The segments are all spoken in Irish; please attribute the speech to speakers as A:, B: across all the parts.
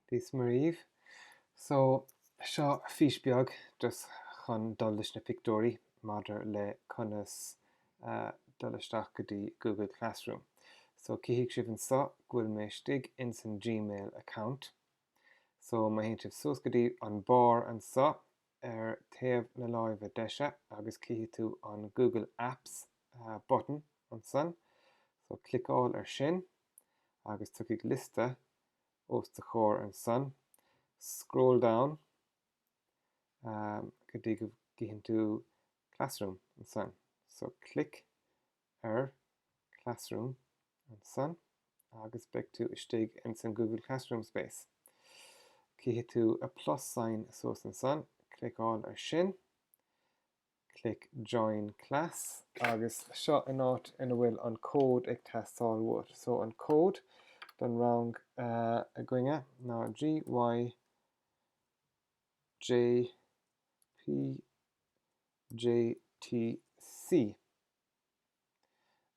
A: Dia 's Muire dhaoibh. So, seo fís beag just chun dul leis na pictiúirí maidir le conas dul isteach go dtí Google Classroom. So, cífidh sibh anso go bhfuil mé istigh ins an Gmail account. So, má théann sibh suas go dtí an barr anso ar taobh na láimhe deise agus cífidh tú an Google Apps button ansan. So, cliceáil ar sin agus tiocfaidh liosta os do chomhair ansan. Scroll down go dtí go gcífeann tú Classroom ansan. So click ar Classroom ansan agus beidh tú istigh ins an Google Classroom space. Cífidh tú a plus sign suas ansan, cliceáil ar sin. Click Join Class agus seo an áit ina bhfuil an cód ag teastáil uait. So an cód don rang againne ná G Y J P J T C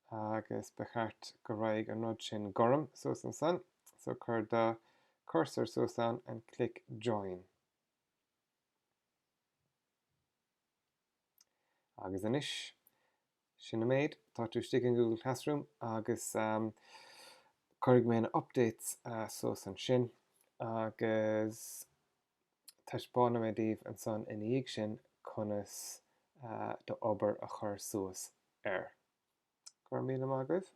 A: agus ba cheart go raghaidh an rud sin gorm suas ansan. So cuir do cursor suas ann and click Join. Agus anois, sin an méid, tá tú istigh in Google Classroom agus cuirfidh mé na updates suas ansin agus taispeánfaidh mé daoibh ansan ina dhiaidh sin conas do obair a chur suas air. Go raibh míle maith agaibh.